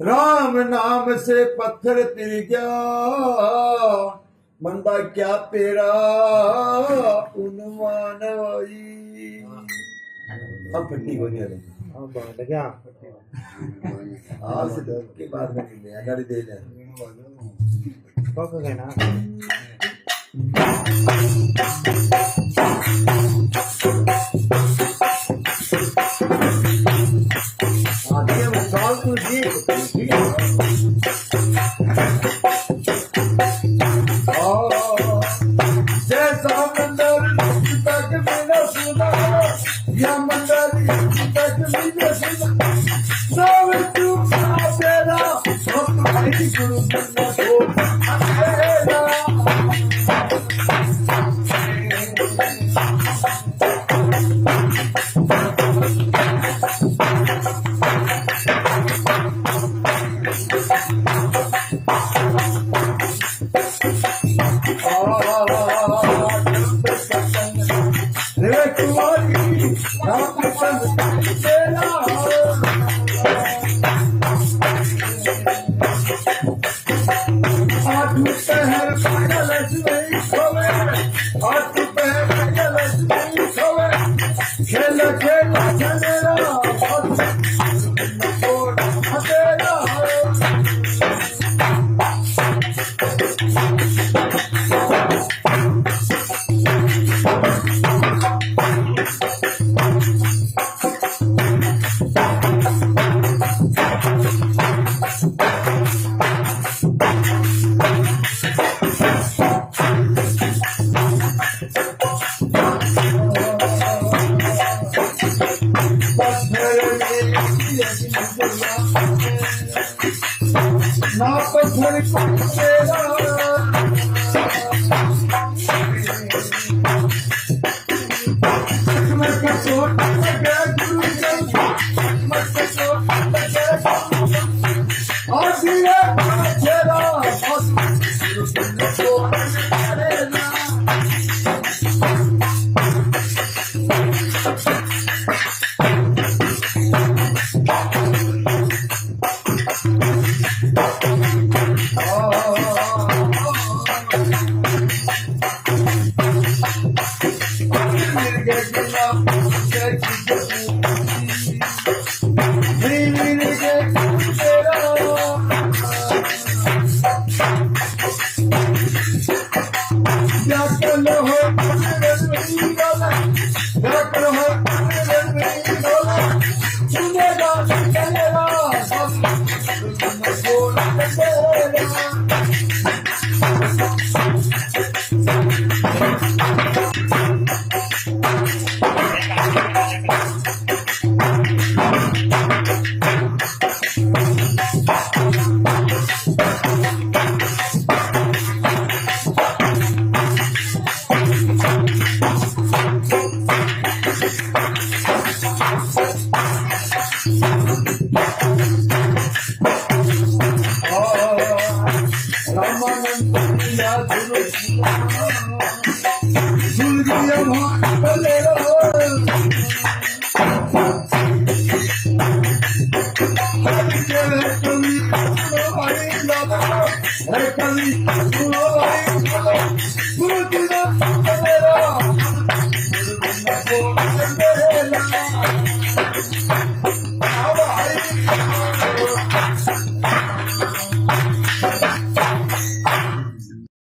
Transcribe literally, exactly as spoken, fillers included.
राम नाम से पत्थर तिर गया, बंदा क्या तेरा उनवान होई। अब फटी हो गया। अब बात क्या? आज के बाद में नहीं, गाड़ी दे दे। पक गए ना। आगे वो चाल तू जी। जैसा मंदिर तक मैंने सुना, या मंदिर तक मैंने सुना, सब चूक तेरा, सब भाई गुरु तेरा।